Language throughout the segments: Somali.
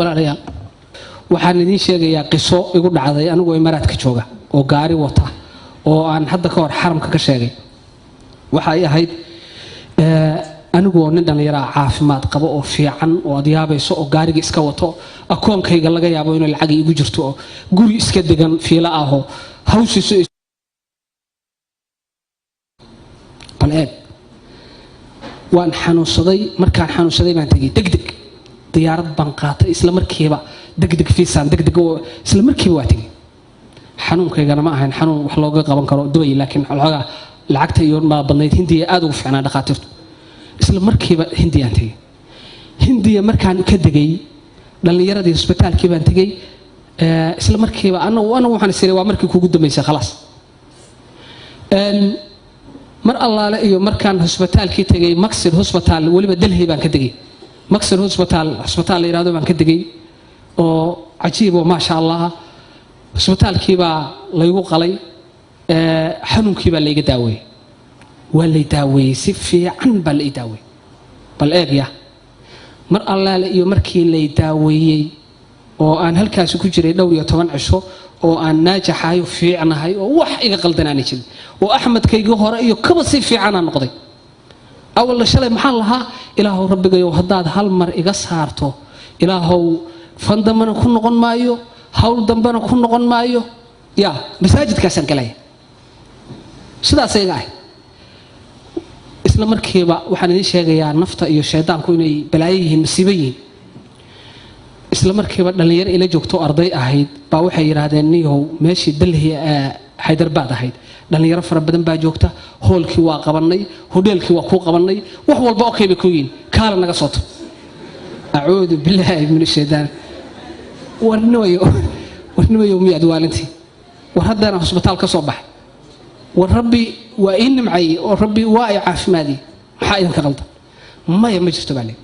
Walaalayaal, waxaan idiin sheegayaa qiso igu dhacday anigoo Imaaraadka jooga oo gaari wata, oo aan hadda ka hor xaramka ka sheegay. Waxay ahayd anigoo nin dhallinyaraa, caafimaad qabo oo fiican oo aad yaabayso, oo gaariga iska wato, akoonkayga laga yaabo inay lacag igu jirto, oo guri iska degan, fiilo ahoo hawshiisu. Bal eeg, waan xanuunsaday. Markaan xanuunsaday baan tegey, degdeg diyaarad baan qaatay, isla markiiba degdeg fiisaan degdeg oo isla markiiba waa tegey. Xanuunkaygana ma ahayn xanuun wax looga qaban karo Dubay, laakiin xoogaa lacagta iyo maa badnayd. Hindiya aada ugu fiicnaa dhakhaatiirtu. Isla markiiba Hindiyaan tegey. Hindiya markaan ka degay, dhallinyaradii hosbitaalkii baan tegey. Isla markiiba anagu waxaan is iri, waa markii kugu dambaysay, khalaas. Mar allaale iyo markaan hosbitaalkii tegay, Maxid Hosbitaal, weliba Delhi baan ka degay, Maxid Hosbitaal, hosbitaal la yidhahdo baan ka degay oo cajiib oo maasha Allah. Hosbitaalkii baa laygu qalay, xanuunkii baa layga daaweeyey, waa lay daaweeyey, si fiican baa la ii daaweeyey. Bal eeg ya, mar allaale iyo markii lay daaweeyey oo aan halkaasi ku jiray dhowr iyo toban cisho, oo aan naajaxahay oo fiicnahay oo wax iga qaldanaanay jirin, oo Axmedkaygii hore iyo kaba si fiicanaan noqday. Awalna shalay maxaan lahaa? Ilaahow Rabbigayow, haddaad hal mar iga saarto, Ilaahow, fan dambena ku noqon maayo, hawl dambena ku noqon maayo, ya masaajidkaasaan galaya. Sidaas iga ahay. Isla markiiba waxaan idiin sheegayaa nafta iyo shaydaanku inay balaayo yihiin, masiibo yihiin. Isla markiiba dhallinyaro ila joogto, arday ahayd, baa waxay yidhaahdeen, niyahow, meeshii Delhi, Xaydarbaad ahayd, dhallinyaro fara badan baa joogta, hoolkii waa qabannay, hodheelkii waa kuu qabannay, wax walba okay bay ku yihiin, kaala naga sooto. Acuudu billaahi min ashaytaan. Warnimayo, warnimayo, miyaad waalintii? War haddana hosbitaal ka soo baxay, war Rabbi waa ii nimcayey oo Rabbi waa i caafimaadiyey, maxaa idinka qaldan? Maya, ma jirto baa leey.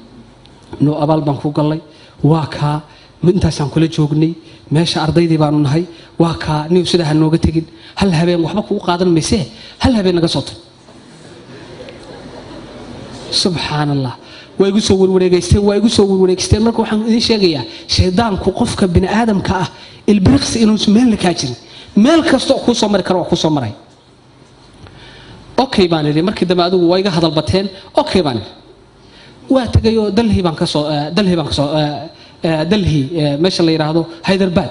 Noo abaal baan ku gallay, waa kaa intaasaan kula joognay meesha, ardaydii baanu nahay, waa kaa niw, sidaa ha nooga tegin, hal habeen waxba kugu qaadan maysee, hal habeen naga soo tag. Subxaan Allah, waa igu soo warwareegaysteen, waa igu soo warwareegaysteen. Marka waxaan idiin sheegayaa shaydaanku qofka bini aadamka ah ilbiriqsi inuusan meelna kaa jirin, meel kasta oo kuu soo mari karo waa kuu soo maray. Okay baan idhi. Markii dambe adigu waa iga hadal bateen. Okay baan idhi, waa tegayoo Delhi baan kasoo, Delhi baan kasoo, Delhi meesha la yidhaahdo Hyderabad,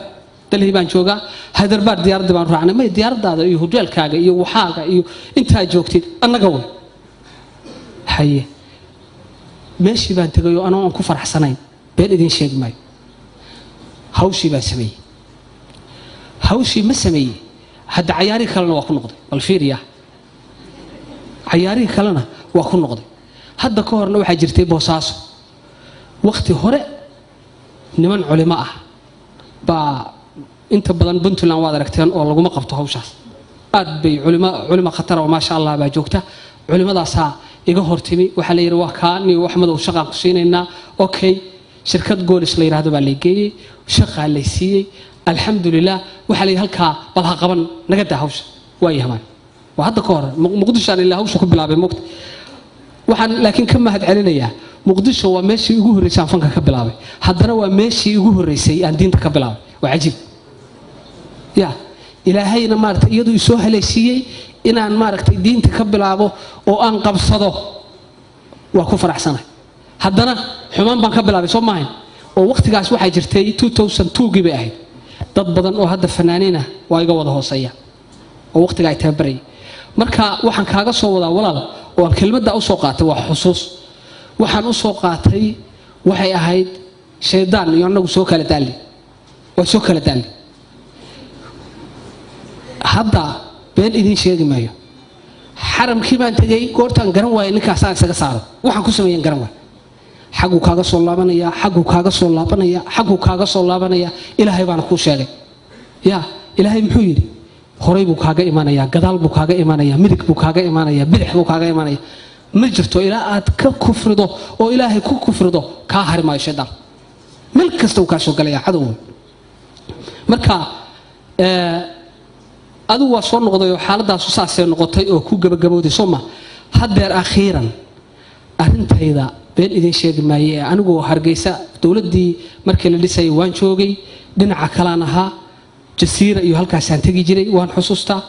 Delhi baan joogaa. Hyderabad diyaaraddii baan raacnay. May, diyaaradaada iyo hoteelkaaga iyo waxaaga iyo intaa joogtid annaga wey. Haye, meeshii baan tegayoo anoo aan ku faraxsanayn, been idiin sheegi maayo, hawshii baan sameeyey. Hawshii ma sameeyey, hadda cayaarihii kalena waa ku noqday. Bal fiiriya, cayaarihii kalena waa ku noqday. Hadda ka horna waxaa jirtay Boosaaso wakhti hore, niman culimo ah baa inta badan Puntland waad aragteen oo laguma qabto hawshaas. Aad bay culimo, culimo khatara oo maasha Allah baa joogta. Culimadaasaa iga hortimi. Waxaa la yidhi, waa kaa niyo Axmedow, shaqaan ku siinaynaa. Okay, shirkad Goolis la yidhahdo baa lay geeyey, shaqaa lay siiyey, alxamdulilah. Waxaa la yidhi, halkaa bal ha qaban, naga daa hawsha. Waa yahmaan, waa hadda ka hor Muqdishoaan ilaa hawsha ku bilaabay mogta. Waxaan laakiin ka mahad celinayaa Muqdisho, waa meeshii ugu horreysay aan fanka ka bilaabay, haddana waa meeshii ugu horreysay aan diinta ka bilaabay. Waa cajiib ya. Ilaahayna maaragtay iyaduu isoo halaysiiyey inaan maaragtay diinta ka bilaabo oo aan qabsado, waa ku faraxsanahay. Haddana xumaan baan ka bilaabay, soo maahayn? Oo waqtigaas waxaa jirtay 2002gii bay ahayd. Dad badan oo hadda fanaaniin ah waa iga wada hooseeya oo waqtiga ay tababarayay. Marka waxaan kaaga soo wadaa, walaal, oo aan kelmadda usoo qaatay, waa xusuus. Waxaan usoo qaatay waxay ahayd shaydaan iyo annagu soo kala daalli, waa soo kala daalli. Hadda been idiin sheegi maayo, xaramkii baan tegey goortaan garan waayay ninkaasaan isaga saaro, waxaan ku sameeyan garan waay. Xagguu kaaga soo laabanaya, xagguu kaaga soo laabanaya, xagguu kaaga soo laabanaya. Ilaahay baana kuu sheegay ya. Ilaahay muxuu yidhi? Horay buu kaaga imanaya, gadaal buu kaaga imanaya, midig buu kaaga imanaya, bidix buu kaaga imanaya. Ma jirto ilaa aad ka kufrido oo Ilaahay ku kufrido, kaa hari maayo shaydaan. Meel kasta uu kaa soo galaya cadow. Marka adigu waa soo noqday oo xaaladaasu saasay noqotay oo ku gabagabowday, soo ma? Haddeer akhiiran arrintayda. Been idin sheegi maaye, anigoo Hargeysa dowladdii markii la dhisayay waan joogay, dhinaca kalaan ahaa, Jasiira iyo halkaasaan tegi jiray, waan xusuustaa.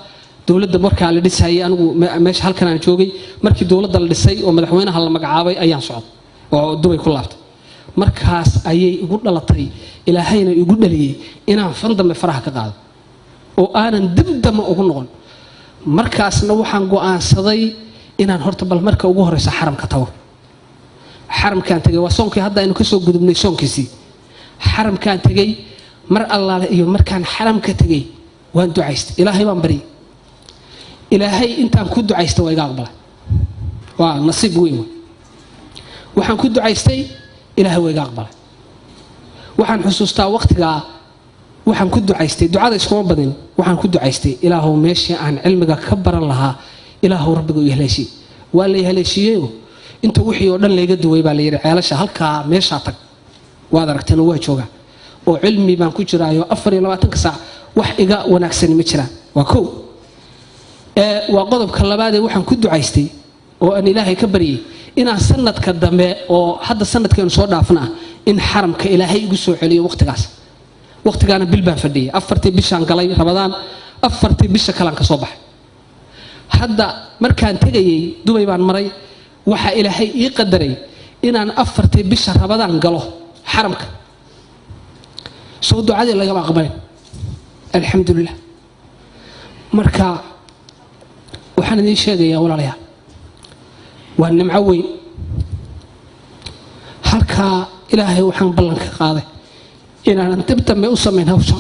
Dowladda markaa la dhisayay anigu meesha halkan aan joogay. Markii dowladda la dhisay oo madaxweynaha la magacaabay ayaan socday oo Dubay ku laabtay. Markaas ayay igu dhalatay, Ilaahayna igu dhaliyey inaan fan dambe faraha ka qaado oo aanan dib dambe ugu noqon. Markaasna waxaan go'aansaday inaan horta bal marka ugu horeysa xaramka tago. Xaramkaan tegay, waa soonkii hadda aynu kasoo gudubnay soonkiisii. Xaramkaan tegay. Mar allaale iyo markaan xaramka tegay waan ducaystay, Ilaahay baan baryay. Ilaahay intaan ku ducaystay waa iga aqbalay, waa nasiib weyn. Waxaan ku ducaystay Ilaahay waa iga aqbalay. Waxaan xusuustaa waqtigaa waxaan ku ducaystay, ducada iskuma badin, waxaan ku ducaystay: Ilaahow, meeshii aan cilmiga ka baran lahaa, Ilaahow Rabbiga u haleeshiye. Waa la haleeshiiyeyo, inta wixii oo dhan layga duway baa la yidhi ceelasha halkaa meeshaa tag. Waad aragteen oo waa joogaa oo cilmi baan ku jiraayo 24-ka saac, wax iga wanaagsani ma jiraan. Waa kow. Waa qodobka labaadee, waxaan ku ducaystay oo aan Ilaahay ka baryay inaan sanadka dambe oo hadda sanadkeenu soo dhaafna in xaramka Ilaahay igu soo celiyo waqtigaas. Waqtigaana bil baan fadhiyay. 4-tii bishaan galay Rabadaan, 4-tii bisha kalaan ka soo baxay. Hadda markaan tegayay Dubay baan maray. Waxaa Ilaahay ii qadaray inaan 4-tii bisha Rabadaan galo xaramka. Soo ducadii lagama aqbalin? Alxamdulilah. Marka waxaan idiin sheegayaa, walaalayaal, waa nimco weyn. Halkaa Ilaahay waxaan ballan ka qaaday inaanan dib dambe u samayn hawsha.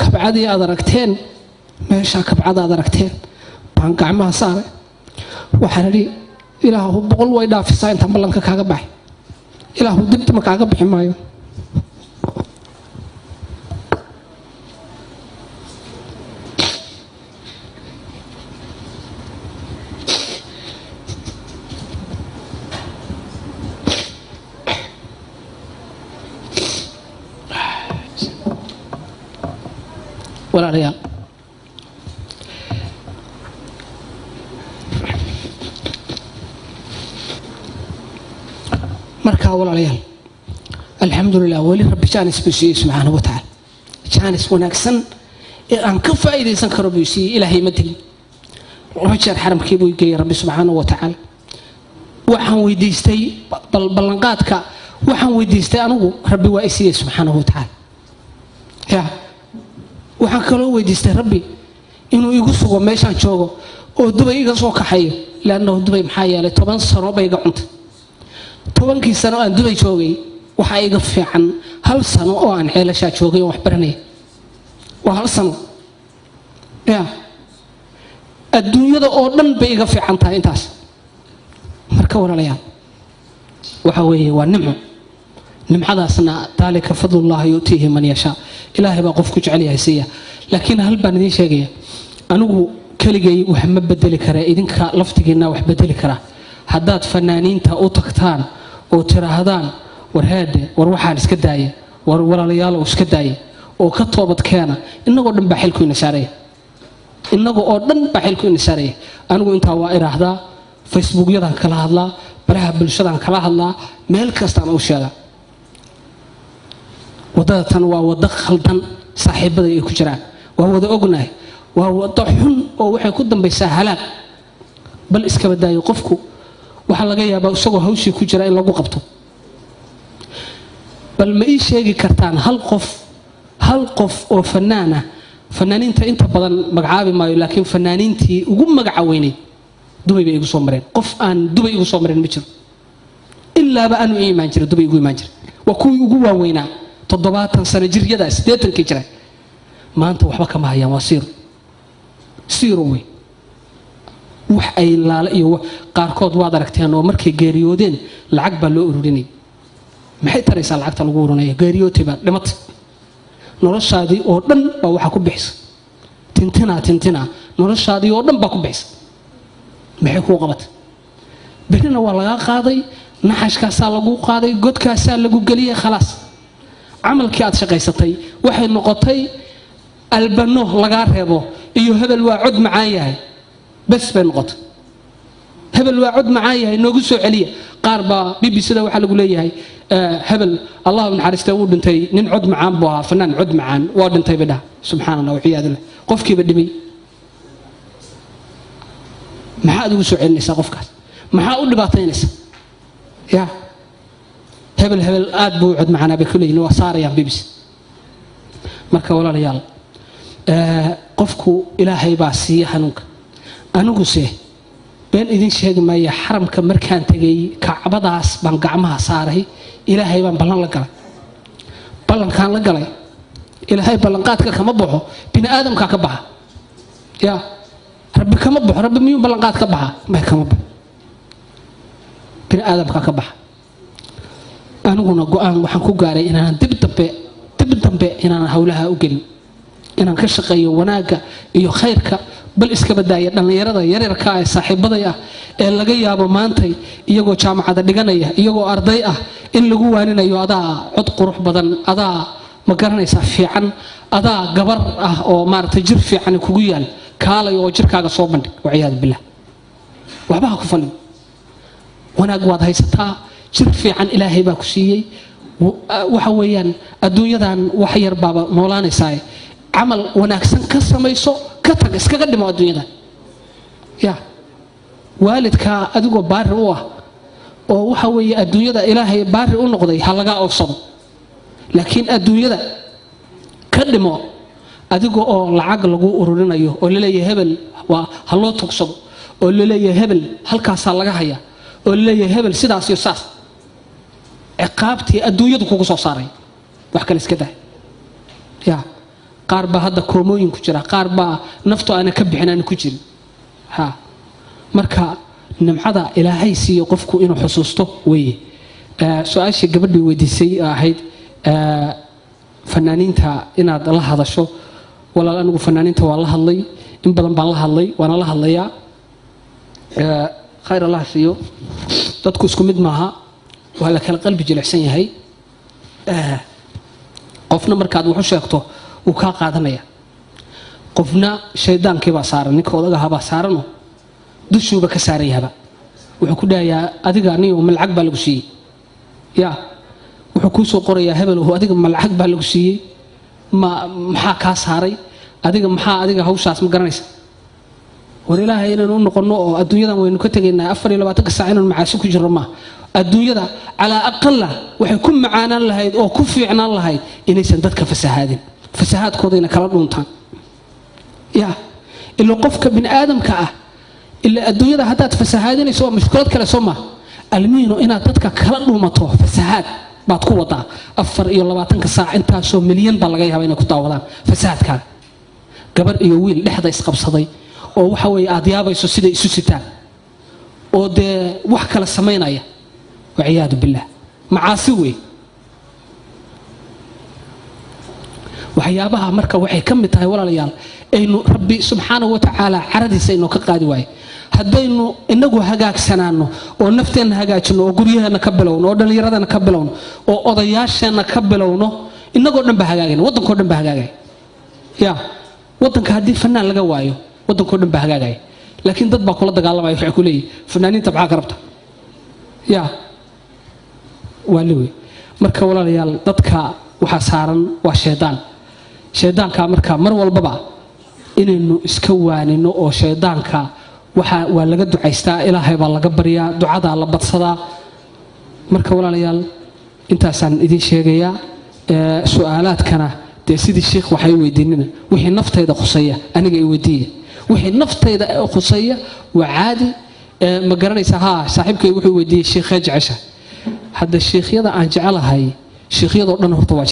Kabcadii aad aragteen meeshaa, kabcada aad aragteen baan gacmaha saaray. Waxaan idhi: Ilaahu, 100 way dhaafisaa intaan ballanka kaaga baxay. Ilaahu, dib damba kaaga bixi maayo. Walaalayaal, markaa walaalayaal, alxamdulilah, weli Rabbi jaanis buu siiyey subxaanahu wa tacaala. Jaanis wanaagsan ee aan ka faa'iidaysan karo buu siiyey. Ilaahay ma dilin, 2 jeer xaramkii buu geeyey Rabbi subxaanahu wa tacaala. Waxaan weydiistay ballanqaadka, waxaan weydiistay anigu, Rabbi waa i siiyey subxaanahu wa tacaala. Ya waxaan kaloo weydiistay Rabbi inuu igu sugo meeshaan joogo oo Dubay iga soo kaxayo, leannahu Dubay maxaa yeelay 10 sano bay iga cuntay. 10-kii sano aan Dubay joogay waxaa iga fiican hal sano oo aan ceelashaa joogay oo wax baranaya. Waa hal sano ya adduunyada oo dhan bay iga fiican tahay intaas. Marka walaalayaal, waxa weeye waa nimco. Nimcadaasna daalika fadlullahi yu'tiihi man yashaa, Ilaahay baa qofku jecel yahay siiya. Laakiin hal baan idiin sheegaya: anigu keligay wax ma bedeli kara, idinka laftigiinna wax bedeli karaa. Haddaad fanaaniinta u tagtaan oo tiraahdaan: war heedhe, war waxaan iska daaya, war walaalayaalow iska daaya oo ka toobad keena, innagoo dhan baa xilku ina saaraya, innaga oo dhan baa xilku ina saaraya. Anigu intaa waa iraahdaa, Facebookyadan kala hadlaa, baraha bulshadan kala hadlaa, meel kastaan u sheegaa. Waddada tan waa waddo khaldan, saaxiibaday ay ku jiraan waa wada ognahay. Waa waddo xun oo waxay ku dambaysaa halaag. Bal iskaba daayo, qofku waxaa laga yaabaa isagoo hawshii ku jira in lagu qabto. Bal ma ii sheegi kartaan hal qof, hal qof oo fanaan ah? Fanaaniinta inta badan magacaabi maayo, laakiin fanaaniintii ugu magaca weynay Dubay bay igu soo mareen. Qof aan Dubay igu soo mareen ma jiro, ilaaba aanu ii imaan jiray, Dubay igu imaan jiray. Waa kuwii ugu waaweynaa, 70 sano jiryada, 80-kii jira. Maanta waxba kama hayaan, waa zero, zero wey. Wax ay laale iyo qaarkood waad aragteen oo markay geeriyoodeen lacag baa loo ururinayay. Maxay taraysaa lacagta lagu ururinaya? Geeriyootay baa dhimatay, noloshaadii oo dhan baa waxaa ku bixisa tintinaa, tintinaa, noloshaadii oo dhan baa ku bixisa. Maxay kuu qabatay? Berrina waa lagaa qaaday, naxashkaasaa lagu qaaday, godkaasaa lagu geliyey, khalaas. Camalkii aad shaqaysatay waxay noqotay albano lagaa reebo iyo hebel waa cod macaan yahay, bes bay noqotay. Hebel waa cod macaan yahay, noogu soo celiya. Qaar baa BBC-da waxaa lagu leeyahay hebel, Allah naxariistee, wuu dhintay, nin cod macaan buu ahaa, fanaan cod macaan, waa dhintay bay dhaha. Subxaan Allah waciyaadu billah. Qofkiiba dhimay, maxaad ugu soo celinaysaa qofkaas? Maxaa u dhibaataynaysaa? Ya hebel, hebel aad buu u cod macaanaa bay ku leeyihin, waa saarayaan BBC. Marka walaalayaal, qofku Ilaahay baa siiya hanuunka. Aniguse been idin sheegi maaya, xaramka markaan tegay, Kacbadaas baan gacmaha saaray, Ilaahay baan ballan la galay. Ballankaan la galay, Ilaahay ballanqaadka kama baxo, bini aadamkaa ka baxa. Ya Rabbi kama baxo. Rabbi miyuu ballanqaad ka baxa? May, kama baxo, bini aadamkaa ka baxa. Aniguna go-aan waxaan ku gaaray inaanan dib dambe, dib dambe inaanan howlaha u gelin, inaan ka shaqeeyo wanaagga iyo khayrka. Bal iska badaaya dhallinyarada yaryarka ee saaxiibaday ah ee laga yaabo maantay iyagoo jaamacada dhiganaya, iyagoo arday ah, in lagu waaninayo: adaa cod qurux badan, adaa ma garanaysaa fiican, adaa gabar ah oo maaragtay jir fiican kugu yaal, kaalay oo jirkaaga soo bandhig. Waciyaadu billah. Waxba ha ku falin. Wanaag waad haysataa, jir fiican Ilaahay baa ku siiyey. Waxa weeyaan adduunyadan wax yar baaba noolaanaysaa, camal wanaagsan ka samayso, ka tag, iskaga dhimo adduunyadan. Ya waalidkaa adigoo baari u ah oo waxa weeye adduunyada Ilaahay baari u noqday, ha lagaa oofsado, laakiin adduunyada ka dhimo adiga oo lacag lagu ururinayo oo laleeyahay hebel waa ha loo tugsado, oo laleeyahay hebel halkaasaa laga haya, oo laleeyahay hebel sidaas iyo saas. Ciqaabtii adduunyadu kugu soo saaray, wax kale iska dah. Ya qaar baa hadda koomooyin ku jira, qaar baa naftu aana ka bixin, aana ku jirin. Ha marka nimcada Ilaahay siiyo qofku inuu xusuusto weeye. Su-aashii gabadhii weydiisay ahayd fanaaniinta inaad la hadasho, walaal, anigu fanaaniinta waa la hadlay, in badan baan la hadlay, waana la hadlayaa. Khayr Allah siiyo. Dadku isku mid maaha, waa la kala qalbi jilicsan yahay. Qofna markaad wax u sheegto wuu kaa qaadanaya, qofna shaydaankii baa saaran, ninka odagahabaa saarano, dushuuba ka saaran yahaba. Wuxuu ku dhahayaa: adiga niyo ma lacag baa lagu siiyey? Ya wuxuu kuu soo qorayaa: hebel, adiga ma lacag baa lagu siiyey? Ma maxaa kaa saaray adiga? Maxaa adiga hawshaas ma garanaysa? War Ilaahay inaynu u noqonno oo adduunyadan waynu ka tegaynaa, 24-ka saac inaynu macaasi ku jirno maaha. Adduunyada calaa aqala waxay ku macaanaan lahayd oo ku fiicnaan lahayd inaysan dadka fasahaadin, fasahaadkoodayna kala dhuuntaan. Ya ila qofka bini aadamka ah, ila adduunyada haddaad fasahaadinayso waa mushkilad kale, soo maa? Almiino inaad dadka kala dhuumato, fasahaad baad ku wadaa 24-ka saac, intaasoo milyan baa laga yaaba inay ku daawadaan fasahaadkaaga. Gabar iyo wiil dhexda isqabsaday oo waxa weeye aad yaabayso siday isu sitaan oo dee wax kala samaynaya, waciyaadu billah, macaasi wey. Waxyaabaha marka waxay ka mid tahay, walaalayaal, aynu Rabbi subxaanahu watacaala caradiisa aynu ka qaadi waaye. Haddaynu inagu hagaagsanaano oo nafteenna hagaajino oo guryaheenna ka bilowno oo dhallinyaradeenna ka bilowno oo odayaasheenna ka bilowno, inagoo dhan baa hagaagayna, waddankao dhan baa hagaagaya. Ya waddanka haddii fanaan laga waayo, waddankao dhan baa hagaagaya. Laakiin dad baa kula dagaalamaya, waxay ku leeyihin: fanaaniinta maxaa ka rabta? Ya waa liwe. Marka walaalayaal, dadka waxaa saaran waa shaydaan. Shaydaanka marka mar walbaba inaynu iska waanino oo shaydaanka waxa waa laga ducaystaa, Ilaahay baa laga baryaa, ducadaa la badsadaa. Marka walaalayaal, intaasaan idiin sheegayaa. Su-aalaadkana dee sidii sheikh waxay weydiinina, wixii naftayda khuseeya aniga i weydiiya, wixii naftayda khuseeya waa caadi. Ma garanaysaa? Haa, saaxiibkay wuxuu weydiiyey: shiikhee jecesha? Hadda shiikhyada aan jecelahay, shiikhyadoo dhan horta waa